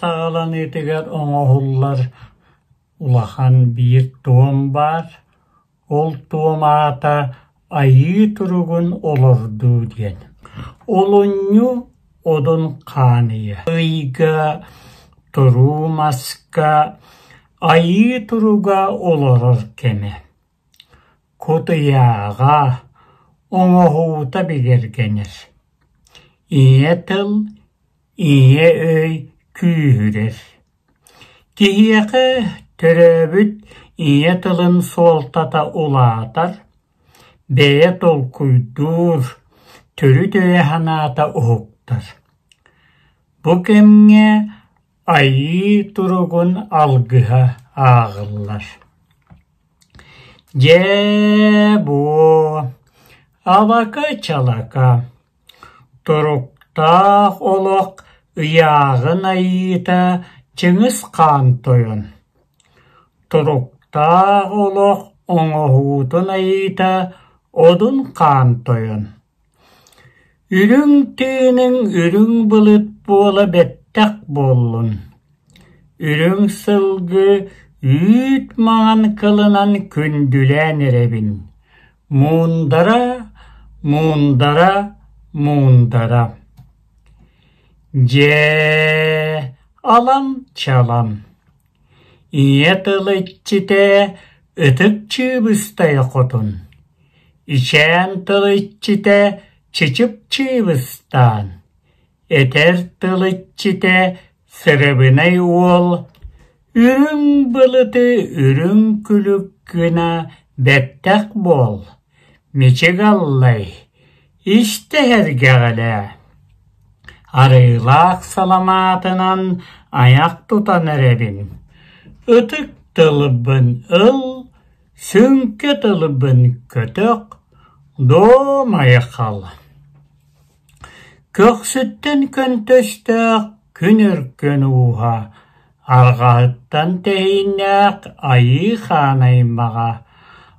саҕаланыытыгар оҥоһуллар улахан биир туом баар, ол туом аата Айыы туругун олордуу диэн. Олунньу Одун Хаан ыйа ыйга туруу маска Айыы туруга олорор кэмэ. Кутуйааҕа, оҥоһуута бигэргэнэр. Ийэ тыл, ийэ өй күүһүрэр. Киһиэхэ төрөөбүт ийэ тылын суолтата улаатар, бэйэ толкуйдуур, төрүт өйө-санаата уһуктар. Бу кэмҥэ Айыы туругун алгыһа ааҕыллар. Дьээ-буо, алака-чалака, туруктаах олох ыйааҕын айыыта Чыҥыс Хаан тойон, туруктаах олох оҥоһуутун айыыта Одун Хаан тойон. Үрүҥ тыыныҥ үрүҥ былыт буола бэттэх буоллун, үрүҥ сылгы үүт маҥан кылынан күндүлээн эрэбин, муундара, муундара, муундара. Дьээ, алам-чалам, ийэ тыл иччитэ Ытык Чыыбыстай хотун, ичээн тыл иччитэ Чычып Чыыбыстаан, этэр тыл иччитэ Сырыбынай уол үрүҥ былыты үрүҥ күлүк гына бэттэх буол, мичик аллай, истэ сэргэҕэлээ. Арыылаах саламаатынан айах тутан эрэбин, ытык тылбын ыл, сүҥкэ тылбын көтөх, дом айхал. Көхсүттэн көнтөстөөх күн өркөн ууһа, арҕаһыттан тэһииннээх айыы хаан аймаҕа,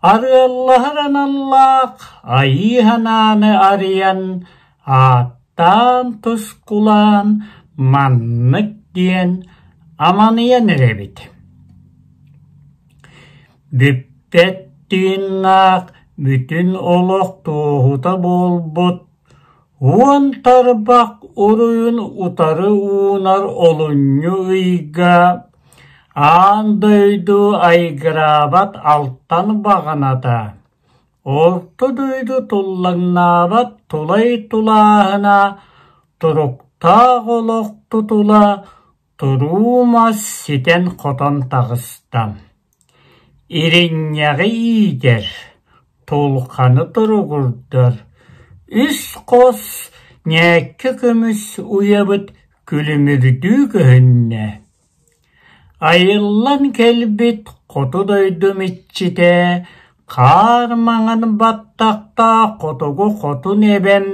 арыаллаһар аналлаах айыы санааны арыйан, ааттаан тускулаан маннык диэн аманыйан эрэбит. Бүппэт тыыннаах бүтүн олох туоһута буолбут уон тарбах уруйун утары уунар олунньу ыйга аан дойду айгыраабат алтан баҕаната, орто дойду туллаҥнаабат тулай тулааһына, туруктаах олох тутула туруу мас ситэн-хотон таҕыста. Иринньэҕи иитэр, тулханы туругурдар, үс хос ньээккэ көмүс уйабыт күлүмүрдүү көһүннэ. Айыллан кэлбит хоту дойдум иччитэ хаар маҥан баттахтаах хотугу хотун эбэм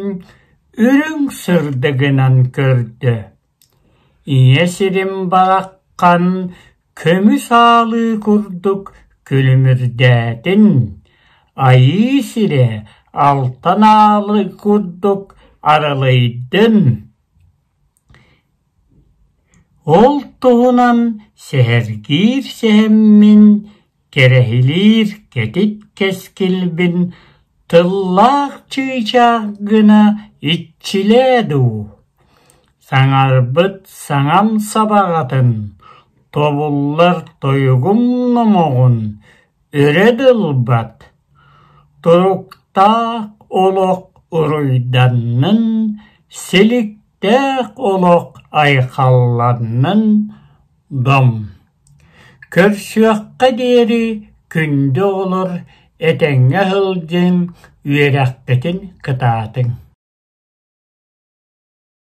үрүҥ сырдыгынан көрдө. Ийэ сирим бараххан көмүс аалыы курдук күлүмүрдээтин, айыы сирэ алтан аалы курдук арылыйдын. Ол туһунан сэһэргиир сэһэммин, кэрэһилиир кэтит кэскилбин тыллаах чыычаах гына иччилээ дуу, саҥарбыт саҥам сабаҕатын, тобуллар тойугум номоҕун өрө дылбат, туруктаах олох уруйданнын, силиктээх олох айхалланнын, дом. Көрсүөххэ диэри күндү оҕолор, этэҥҥэ сылдьыҥ, үөрэххитин кытаатыҥ.